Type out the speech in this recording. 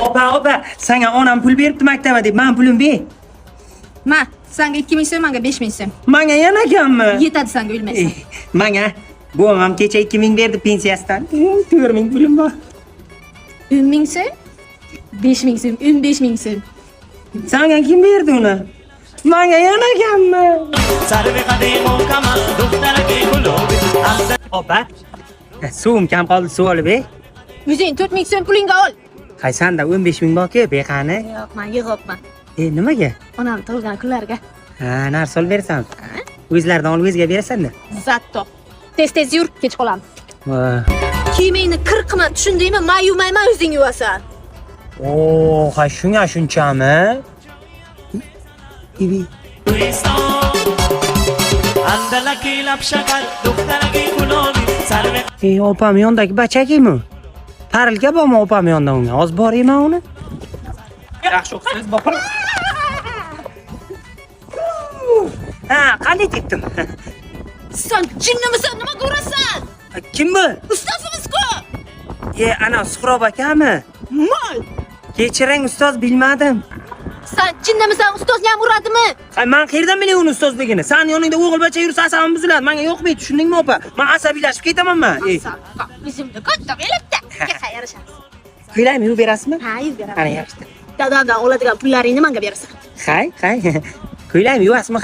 Opa, opa, sanga onam pul beribdi maktaba deb, men pulim ber. Ma, sanga 2000 so'm, manga 5000 so'm. Manga yana kammi? Yetadi sanga, o'lmaysan. Manga buvam ham kecha 2000 berdi pensiyasidan. 4000 pulim bor. 10000 so'm, 5000 so'm, 15000 so'm. Sanga kim berdi uni? Manga yana kammi? Opa, suvim kam qoldi, suv olib ber. O'zing 4000 so'm pulingga ol. Qaysanda 15 000 borku, beqani. Yo'q, men yig'ibman. Nimaga? Onam tug'ilgan kunlarga. Ha, narsa olib berasan. O'zlaridan olib o'ziga berasan-da. Zatto. Tez-tez yur, kech qolamiz. Va. Kiyimingni kir qilma, tushundingmi? Men yuvmayman, o'zing yuvasan. Oo, ha shunga shunchami? Ibi. Ey, opam yonidagi bachakimi? Parilka bormi opam yonida unga? Hozir borayman uni. Yaxshi o'qisangiz boqar. Ha, qanday tepdim? Sen jinnimisan, nima ko'rasan? Kim bu? Ustozimiz-ku. E, ana Suhrob akami? Mol. Kechiring ustoz, bilmadim. Sen jinnimisan, ustozni ham uradimi? Ay, man qayerdan bilay uni ustozligini? San yoningda o'g'il bacha yursa asabim buziladi. Menga yoqmaydi, tushundingmi opa? Men asabiylashib ketaman man. Ey, O'zimni katta belibdi. Kecha yarashamiz. Ko'ylakni yuvib berasizmi? Ha, yuvib beraman. Ana yaxshi. Dadamdan oladigan pullaringni menga berasan. Hay, hay. Ko'ylakni yuvasizmi?